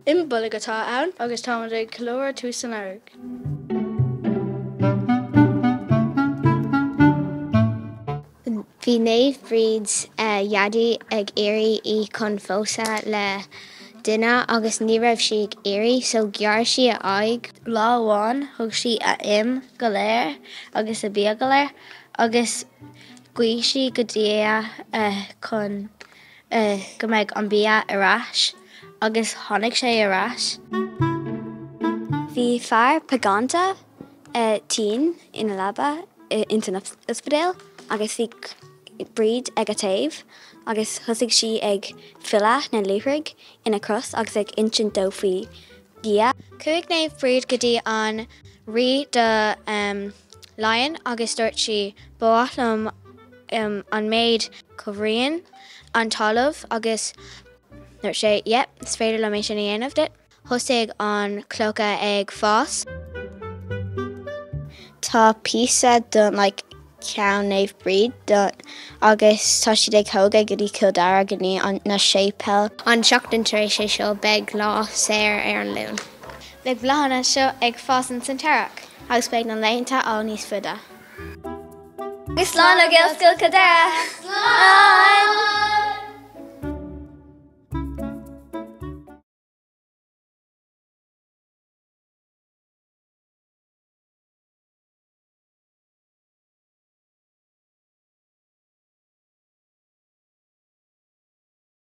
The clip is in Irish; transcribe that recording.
Imbolg atá ann agus táimid ag ceiliúradh tús an earraigh. Bhí Naomh Bríd a dhaidí ag iarraidh í chun phósadh le duine agus ní raibh sí ag iarraidh so ghearr sí a aghaidh. Lá amháin thug sí a im go léir agus a bia go léir agus ghuigh sí go Dia chun go mbeidh an bia ar ais agus tháinig sé ar ais. Bhí fear pagánta tinn ina leaba ins an ospidéal agus bhí Bríd ag a taobh agus thosaigh sí ag filleadh na luaithrigh ina cros agus ag insint dó faoi Dhia. Chuaigh Naomh Bríd go dtí an rí do Laighean agus dúirt sí, Ba mhaith liom an méid cumhraíonn an talamh agus dúirt sé, Yep, is féidir liom é sin a dhéanamh duit. Thosaigh an clocha ag fás. Tá píosa don like ceann Naomh Bríd do agus tá siad ag thógadh go dtí Cill Dara go dtí an na séipéil. An seachtain tar éis é seo beidh lá saor ar an Luan. Beidh bláthanna seo ag fás ins an t-earrach. Agus beidh na laethanta álainn níos faide. Agus slán ó Ghaelscoil Chill Dara! Slán!